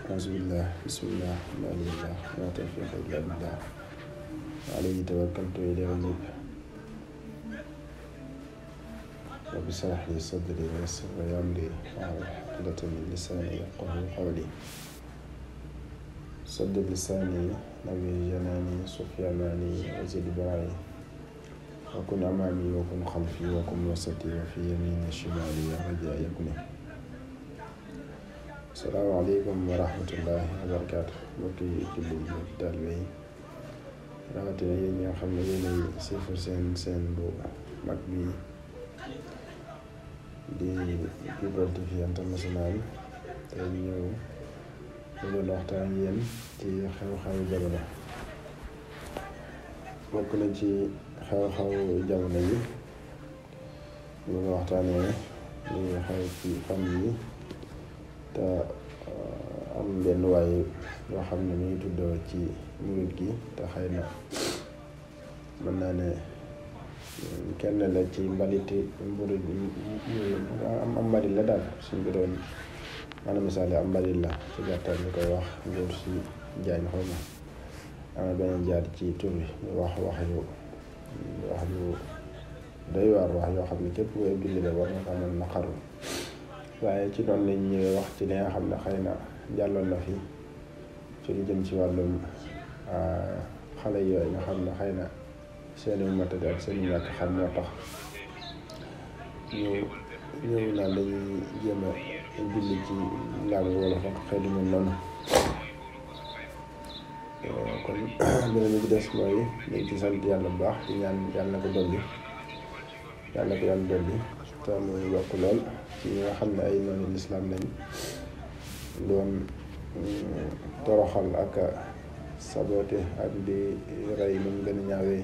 Alhamdulillah, bismillah, alhamdulillah, wa tawfiq illa billah. Alayhi tawakkaltu wa ilayhi unib. Rabbi shrah li sadri wa yassir li amri wahlul uqdatan min lisani yafqahu qawli. Saddid lisani nawwir janani suffi amani wa zid bara'i. Wa kun amami wa kun khalfi wa kun wasati wa fi yamini shimali ya raja yakuni. Asalaamaaleykum wa rahmatullahi wa barakaatu. Mbokki jullit yi mbokki taalibe yi rawatina yéen ñi nga xam ne yéenay siifar seen bu mag bi di People TV International. Tey ñu doon waxtaan yéen ci xew-xewu jamono. Bokk na ci xew-xewu jamono yi ñu ngi waxtaanee li xew ci fan yi te am benn waaye yoo xam ne mi ngi tuddoo ci murit gi te xëy na mën naa ne kenn la ci mbaliti murit am mbalit la daal suñ ko doon maanaam misaale am mbalit la ci gàttal ñu koy wax Ngor si Jaañ xaw ma am na beneen jaar ci tur bi wax yu doy waar wax yoo xam ne képp ku ay julli la war na ko mën naqaru. waaye ci noonu lañ ñëwee wax ci li nga xam ne xëy na jàlloon na fi ci lu jëm ci wàllum xale yooyu nga xam ne xëy na seeni matadi ak seeni ñàkk xam moo tax ñëw naan dañuy jéem a julli ci làng wala fa xëy du mel noonu. kon beneen bi ci des mooy dañ ci sant yàlla bu baax di ñaan yàlla na ko dolli te muy yokk lool ci ñi nga xam ne ay noonu lislaam lañ doon toroxal ak sabote ak di rey nu mu gën a ñaawee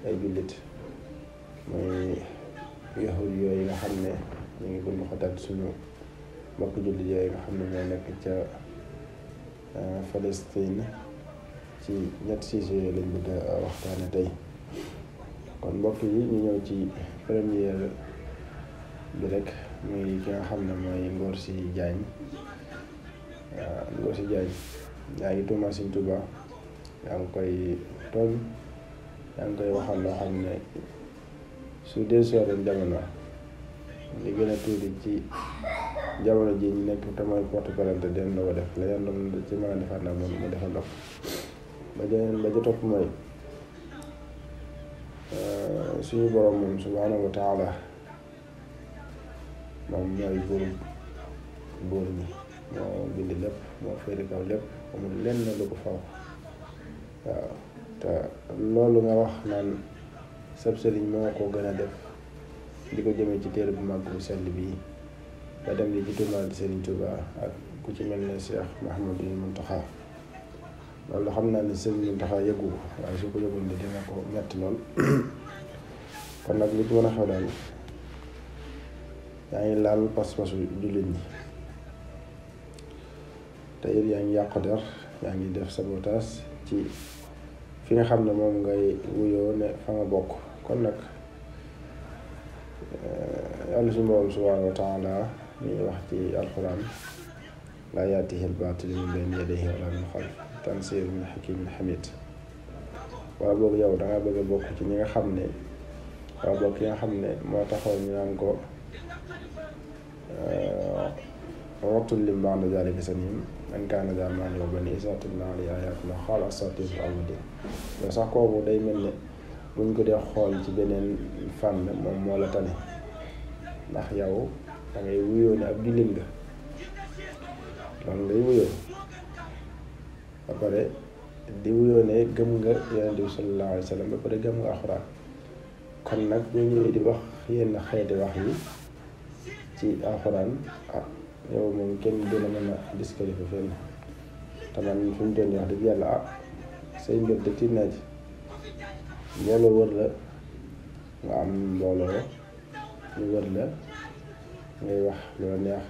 ay jullit mooy yahud yooyu nga xam ne ñu ngi gën xotaat suñu mbokk jullit yooyu nga xam ne ñoo nekk ca Palestine ci ñett sujet yooyu lañ bëgg a waxtaane tey. kon mbokk yi ñu ñëw ci première bi rek muy ki nga xam ne mooy Ngor si Jaañ. Ngor si Jaañ yaa ngi tuumal Sëñ Tuubaa yaa ngi koy tooñ yaa ngi koy waxal loo xam ne su dee sooreen jamono li gën a tuuti ci jamono ji ñu nekk te mooy porte plainte den la ko def la yan doon ci mën a defaat nag moom mu defal dox ba ja topp mooy suñu borom moom subhaanahu wa taala moom mooy buur ñi moo bind lépp moo féete kaw lépp amul lenn lu ko faw waaw te loolu nga wax naan sab sëriñ moo ko gën a def di ko jëmee ci téere bu mag bu sell bii ba dem di ci tuumaal Sëriñ Tuubaa ak ku ci mel ne Cheikh Mouhamadou Mountakha loolu xam naa ne Sëriñ Mountakha yëgu ko waaye su ko yëgul ne dina ko metti lool. kon nag li ci mën a xew daal yaa ngi laal pas-pasu jullit ñi te it yaa ngi yàq der yaa ngi def sabotage ci fi nga xam ne moom ngay wuyoo ne fa nga bokk. kon nag yàlla suñu borom subhaanahu wa taala ñuy wax ci alxuraan laa yaatihi al-baatilu min bayni yadayhi wa laa min xalfihi tanziilun min hakiimin hamiid. wala boog yow dangaa bëgg a bokk ci ñi nga xam ne wala boog ki nga xam ne moo taxoon ñu naan ko watul lim ba'da zaalika saniin man kaana daa maalin wa baniin izaa tutlaa alayhi aayaatuna qaala asaatiirul awwaliin. yow sax kooku day mel ne buñ ko dee xool ci beneen fànn moom moo la tane ndax yow da ngay wuyoo ne ab jullit nga loolu ngay wuyoo ba pare di wuyoo ne gëm nga Yonent bi sallallahu alayhi wa sallam ba pare gëm nga alxuraan. kon nag ñu ñëwee di wax yenn xeeti wax yi ci alxuraan yow moom kenn dina mën a disqualifier fenn te man fi mu toll nii wax dëgg yàlla say mbir de tiit naa ci mbooloo wër la nga am mbooloo ñu wër la ngay wax lu la neex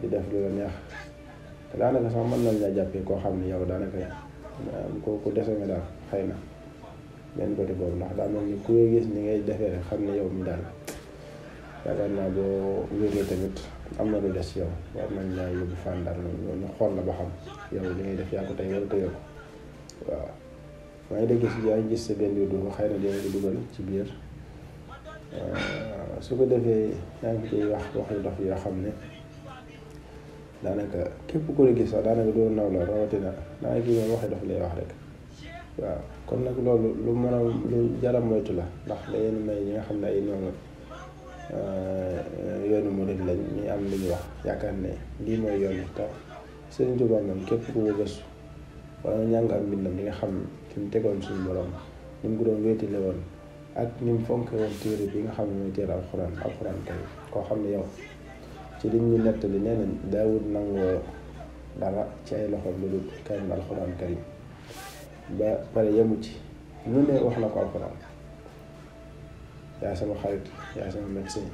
di def lu la neex te daanaka sax mën nañ laa jàppee koo xam ne yow daanaka ku dese nga daal xëy na benn côté boobu ndax daa mel ni ku gis ni ngay defee rek xam ne yow mi daal yaakaar naa boo wéree tamit am na lu des yow war nañ laa yóbbu fàndar ñu xool la ba xam yow li ngay def yaa ko tey wala tëyoo ko waaw maa ngi dégg si yaa ngi gis sa benn yu dugg xëy na dina ko dugal ci biir su ko defee yaa ngi ciy wax waxi dof yoo xam ne daanaka képp ku la gis sax daanaka doo naw la rawatina daanaka kii moom waxi dof lay wax rek waaw kon nag loolu lu mën a lu jaram moytu la ndax da yéen may ñi nga xam ne ay noonu yoonu murid lañ ñu am lu ñu wax yaakaar ne lii mooy yoon wi te Sëriñ Tuubaa moom képp ku ko gëstu wala nga ñàng am mbindam di nga xam fi mu tegoon suñu borom ni mu ko doon wéetile woon ak ni mu fonke woon téere bi nga xam ne mooy téere alxuraan kay koo xam ne yow ci liñ ñu nettali nee nañ daawud nangoo dara ci ay loxoom lu dul karim alxuraan karim ba pare yemu ci lu ne wax na ko alxuraan yaay sama xarit yaay sama médecin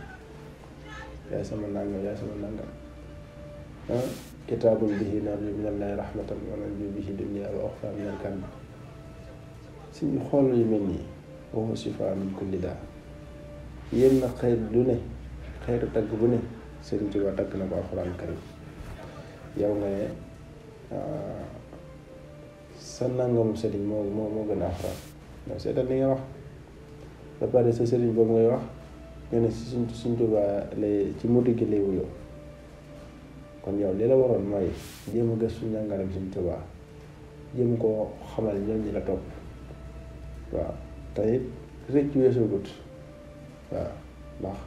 yaay sama nangam yaay sama nangam kitaabun bihi narju minallahi rahmatan wa narju bihi dunya wa uxra minal karb suñu xool yu mel nii wa huwa shifaa min kulli daa yéen na xeet lu ne xeetu tagg bu ne Sëriñ Tuubaa tagg na ko alxuraan karim yow nga ne sa nangamu sëriñ moo gën a alxuraan yow seetal li nga wax ba pare sa sëriñ boobu ngay wax nga ne si Sëriñ Tuubaa lay ci muti gi lay wuyoo kon yow li la waroon mooy jéem a gëstu njàngalem Sëriñ Tuubaa jéem koo xamal ñoom ñi la topp waaw te it rëcc weesugut waaw ndax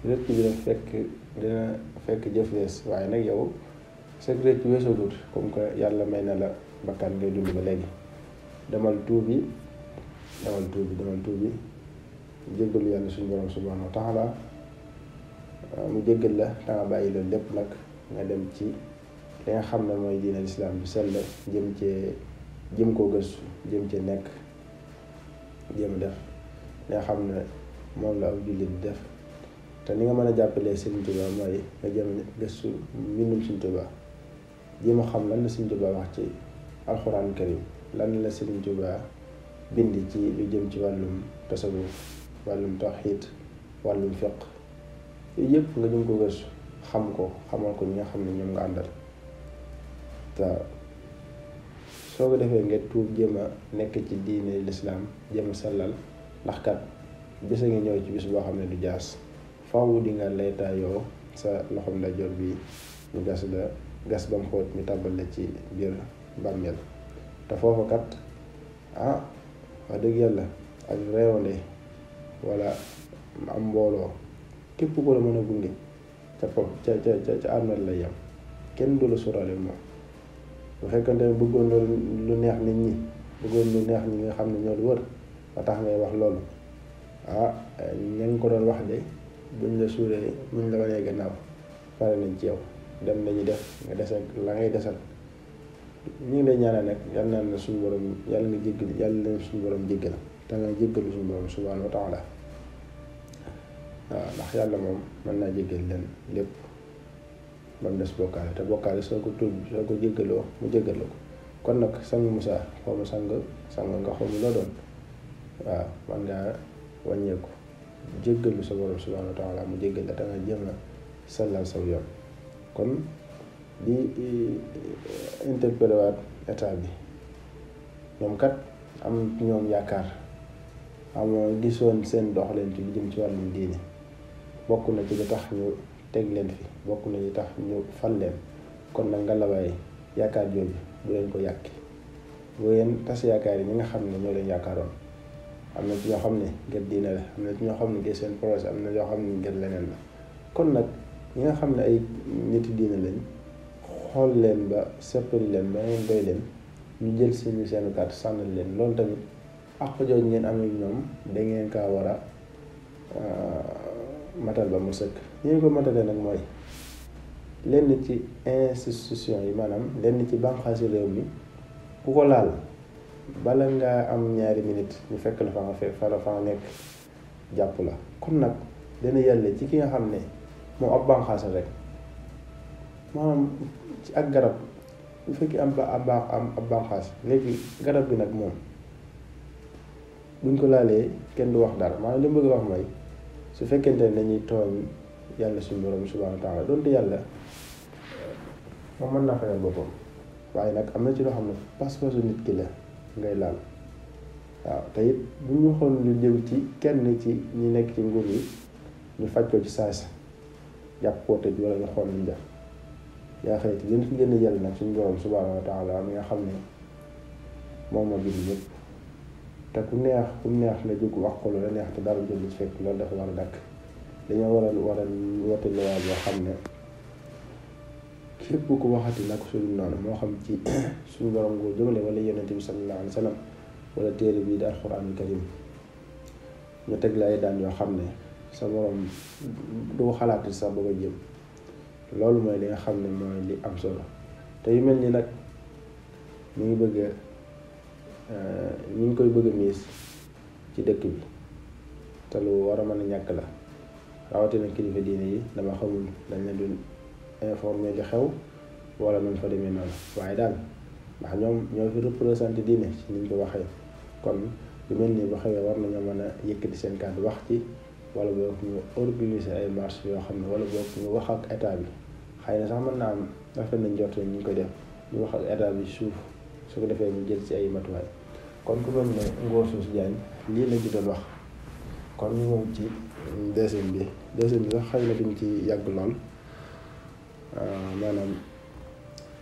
rëcc bi dina fekk jëf wees waaye nag yow sa rëcc weesugut comme que yàlla may na la bakkan ngay dund ba léegi demal tuubi jéggalu yàlla suñu borom subhanahu wa taala mu jéggal la da nga bàyyi loolu lépp nag nga dem ci li nga xam ne mooy diina lislaam bi sell jëm koo gëstu jëm ci nekk jéem def li nga xam ne moom la aw jullit di def te ni nga mën a jàppalee Sëriñ Tuubaa mooy nga jéem gëstu mbindum Sëriñ Tuubaa jéem a xam lan la Sëriñ Tuubaa wax ci alxuraan karim lan la Sëriñ Tuubaa bind ci lu jëm ci wàllum tasawuf wàllum tawxiid wàllum fiq yooyu yëpp nga jëm ko gëstu xam ko xamal ko ñi nga xam ne ñoom nga àndal te soo ko defee nga tuub jéem a nekk ci diine lislaam jéem a sellal ndax kat bisa ngi ñëw ci bis boo xam ne du jaas faaw di nga laytaayoo sa loxom ndeyjoor bi ñu gas ba mu xóot ñu tàbbal la ci biir bàmmeel te foofu kat wax dëgg yàlla ak réewande wala am mbooloo képp ko la mën a gunge ca àndal lay yam kenn du la sóoraale moom bu fekkante ne bëggoon lu neex nit ñi bëggoon lu neex ñi nga xam ne ñoo lu wër ba tax ngay wax loolu ña ngi ko doon wax de buñ la suuree buñ la wanee gannaaw pare nañ ci yow dem nañu def nga des ak la ngay desal ñu ngi lay ñaanal nag yàlla na suñu borom yàlla na jéggal yàlla na suñu borom jéggal te nga jéggalu suñu borom subhanahu wa taala waaw ndax yàlla moom mën naa jéggal leen lépp ba mu des bokkaale te bokkaale soo ko tuub soo ko jéggaloo mu jéggal la ko kon nag sang Moussa xaw ma sang nga xaw ma loo doon waaw man ngaa wàññeeku jéggalu sa borom subhanahu wa taala mu jéggal la te nga jéem a sellal saw yoon kon di interpellé waat état bi ñoom kat am ñoom yaakaar am gisoon seen doxalin ci lu jëm ci wàllum diine bokk na ci li tax ñu teg leen fi bokk na ci tax ñu fal leen kon nag nga lawaay yaakaar jooju bu leen ko yàqi bu ngeen tas yaakaar yi ñi nga xam ne ñoo leen yaakaaroon am na ci ñoo xam ne ngir diine la am na ci ñoo xam ne ngir seen projet am na ñoo xam ne ngir leneen la kon nag ñi nga xam ne ay nit diine lañ xool leen ba seppali leen ba ngeen doy leen ñu jël seenu carte sànnal leen loolu tamit àq jooju ngeen am ak ñoom dangeen kaa war a matal ba mu sëkk ñu ko matalee nag mooy lenn ci institution yi maanaam lenn ci bànqaasi réew mi ku ko laal bala ngaa am ñaari minute ñu fekk la fa nga nekk jàpp la kon nag dana yàlla ci ki nga xam ne moom ab bànqaas rek maanaam ci ak garab bu fekkee am ab bànqaas léegi garab gi nag moom buñ ko laalee kenn du wax dara maanaam li mu bëgg a wax mooy su fekkente ne dañuy tooñ yàlla suñu borom subhanahu wa taala donte yàlla moom mën naa fayal boppam waaye nag am na ci loo xam ne pas-pasu nit ki la ngay laal waaw te it bu ñu xool lu jëm ci kenn ci ñi nekk ci nguur yi ñu faj ko ci saasi jàpp koo tëj wala ñu xool luñ def yaa xëyti li fi gën a yàlla nag suñu borom subhanahu wa taala mi nga xam ne moom moo bind ñëpp te ku neex la jóg wax ko lu la neex te dara jël ci fekk loolu dafa war a dakk dañoo war a wote loi boo xam ne képp ku waxati nag suñu noonu moo xam ci suñu borom ngoo jëmale wala yonent bi sallallahu alayhi wa sallam wala téere bii di alxuraanul karim ñu teg la ay daan yoo xam ne sa borom du xalaat sax bëgg a jëm loolu mooy li nga xam ne mooy li am solo te yu mel ni nag ñu ngi bëgg ñu ngi koy bëgg a miis ci dëkk bi te lu war a mën a ñàkk la rawatina kilifa diine yi dama xamul dañ leen dul informé li xew wala nañ fa demee noonu waaye daal ndax ñoom ñoo fi représenté diine ci niñ ko waxee kon lu mel nii bu xewee war nañoo mën a yëkkati seen kàddu wax ci wala boog ñu organiser ay marche yoo xam ne wala boog ñu wax ak état bi xëy na sax mën naa am rafet nañ jot ñu ngi koy def ñu wax ak état bi suuf su ko defee ñu jël ci ay matuwaay kon ku mel ne Ngor Soos Diagne lii la ci doon wax kon ñu moom ci deuxième bi sax xëy na duñ ci yàgg lool maanaam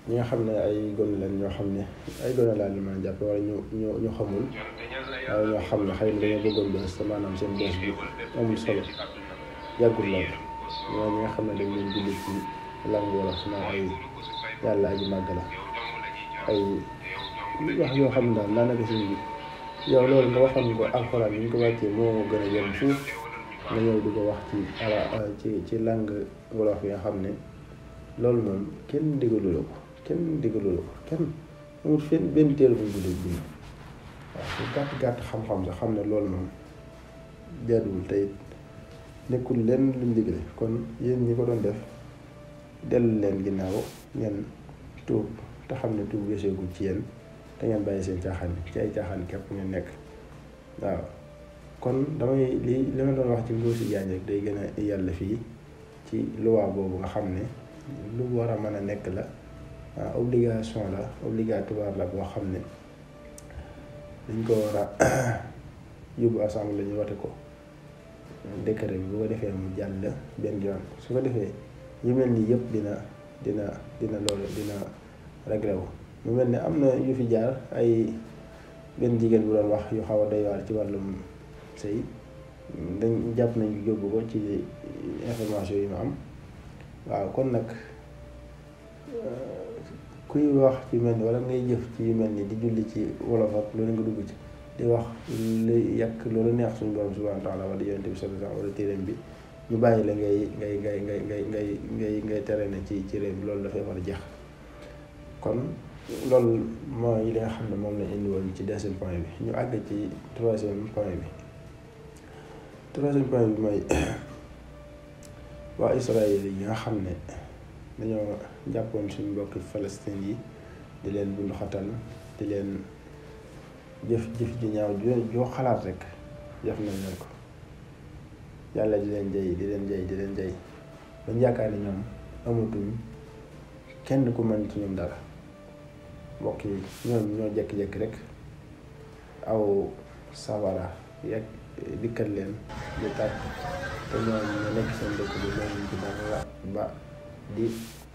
ñi nga xam ne ay gone leen ñoo xam ne ay gone laa li mën a jàpp wala ñu xamul wala ñoo xam ne xëy na dañoo bëggoon bës te maanaam seen bës bi amul solo yàggul lool ñoo ñi nga xam ne dañ leen julli ci langue wolof naa ay yàlla aji màgg la ay wax yoo xam ne daal daanaka si yow loolu nga waxoon ko alxuraan bi ñu ko wàccee moo gën a yem fuuf nga ñëw di ko wax ci langue wolof yi nga xam ne loolu moom kenn déggalu la ko kenn amul fenn benn téere bu ñu ko dégg waaw su gàtt xam-xam sax xam ne loolu moom jaaduwul tey nekkul lenn luñ digle kon yéen ñi ko doon def dellu leen ginnaaw ngeen tuub te xam ne tuub weeseegul ci yéen te ngeen bàyyi seen caaxaan ci ay caaxaan képp ngeen nekk waaw kon damay li ma doon wax ci Ngor Soos Diagne rek day gën a yàlla fii ci loi boobu nga xam ne lu war a mën a nekk la obligation la obligatoire la boo xam ne dañ ko war a yóbbu assemblée la ñu wate ko décret bi bu ko defee mu jàll benn yoon su ko defee yu mel nii yëpp dina loolu dina réglé wu mu mel ne am na yu fi jaar ay benn jigéen bu doon wax yu xaw a doy waar ci wàllum sëy dañ jàpp nañ ko yóbbu ko ci information yi ma am waaw kon nag kuy wax ci mel ni wala ngay jëf ci yu mel ni di julli ci wolof ak loolu nga dugg ci di wax lu yàq loolu neex suñu borom subhanahu wa taala wala yonent bi sallallahu alayhi wasallam wala téeréem bi ñu bàyyi la ngay tere ne ci réew mi loolu dafay war a jeex kon loolu mooy li nga xam ne moom lañ indi woon ci deuxième point bi ñu àgg ci troisième point bi mooy waa Israël yi nga xam ne dañoo jàppoon suñu mbokki Palestine yi di leen bundu xatal di leen jëf ji ñaaw joo xalaat rek jëf nañ leen ko yàlla di leen jay bañ yaakaar ni ñoom amatuñ kenn ku mën ci ñoom dara mbokk yi ñoo jekki-jekki rek aw sawara yegg dikkal leen di tàkk te ñoom ñu nekk seen dëkk bi loolu ci dara ba di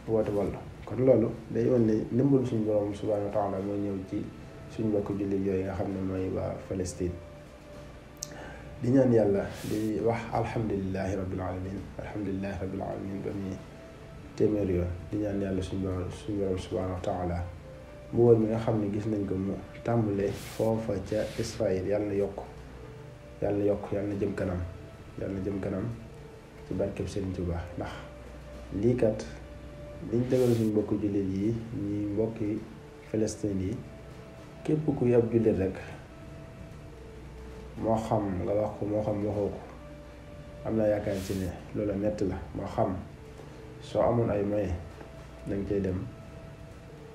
woote wàllu kon loolu day wane ne ndimbal suñu borom subhanahu wa taala mooy ñëw ci suñu mbokk jullit yooyu nga xam ne mooy waa Palestine di ñaan yàlla di wax alhamdulilahi rabbil alamin ba muy téeméer yoon di ñaan yàlla suñu borom subhanahu wa taala mbugal mi nga xam ne gis nañ ko mu tàmbalee foofa ca Israël yàlla na yokk yàlla na jëm kanam ci barkeb Sëriñ Tuubaa ndax lii kat liñ tegal suñu mbokku jullit yi ñi mbokki Palestine yi képp ku ab jullit rek moo xam nga wax ko moo xam waxoo ko am naa yaakaar ci ne loola nett la moo xam soo amoon ay moyens danga cay dem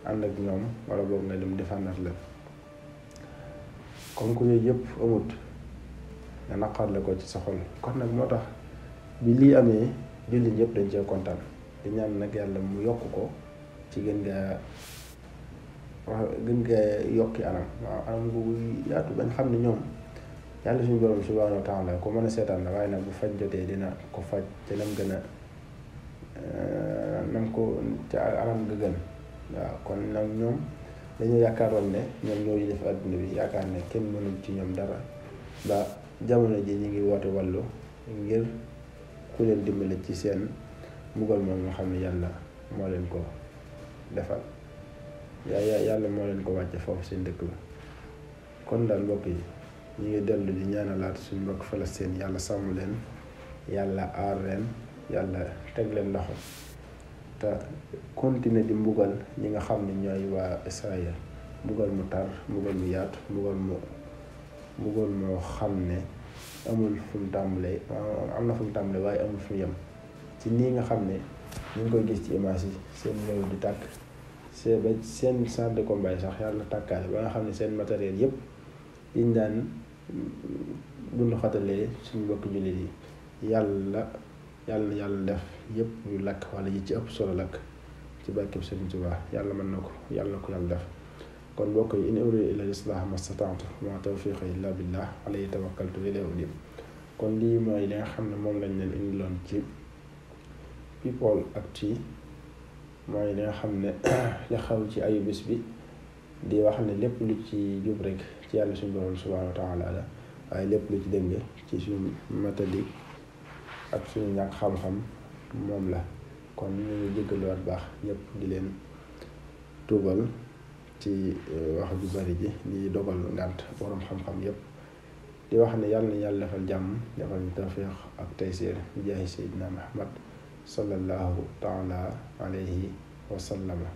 ànd ak ñoom wala boog nga dem défendre leen comme ku yooyu yëpp amut nga naqarle ko ci sa xol kon nag moo tax bi lii amee jullit yëpp dañ cee kontaan di ñaan nag yàlla mu yokk ko ci gën nga yokki anam waaw anam gu yaatu bañ xam ne ñoom yàlla suñu borom subhaanahu wa taala ko mën a seetaan la waaye nag bu faj jotee dina ko faj te nam gën a nam ko ca anam ga gën waaw kon nag ñoom dañoo yaakaaroon ne ñoom ñoo def adduna bi yaakaar ne kenn mënul ci ñoom dara ba jamono ji ñu ngi woote wàllu ngir ku leen dimbale ci seen mbugal moom nga xam ne yàlla moo leen ko defal yàlla moo leen ko wàcce foofu seen dëkk ba kon daal mbokk yi ñu ngi dellu di ñaanalaat suñu mbokk Palestine yàlla sàmm leen yàlla aar leen yàlla teg leen loxo te continuer di mbugal ñi nga xam ne ñooy waa Israël mbugal mu tar mbugal mu yaatu mbugal moo xam ne amul fu mu tàmbalee am na fu mu tàmbalee waaye amul fu mu yem ci nii nga xam ne ñu ngi koy gis ci image yi seen réew di tàkk seen char de combat yi sax yàlla tàkkaale ba nga xam ne seen matériel yëpp yiñ daan bundu xatalee suñu mbokk jullit yi yàlla def yëpp yu lakk wala yi ci ëpp solo lakk ci barkeb Sëriñ Tuubaa yàlla mën na ko yàlla def kon mbokk yi in uriidu illa l-islaaha mastata'tu wa maa tawfiiqi illaa billaah alayhi tawakkaltu wa ilayhi uniib kon lii mooy li nga xam ne moom lañ leen indiloon ci People Actu mooy li nga xam ne li xaw ci ayu bés bi di wax ne lépp lu ci jub rek ci yàlla suñu borom subhaanahu wa taala la waaye lépp lu ci dëng ci suñu matadi ak suñu ñàkk xam-xam moom la kon ñu ngi jéggaluwaat baax ñëpp di leen tuubal ci wax ju bari ji di dogal ngànt borom xam-xam yëpp di wax ne yàlla na yàlla defal jàmm defal ñu tawfiq ak taysiir bi jaahi Seydina Muhammad sallallahu taala alayhi wa sallama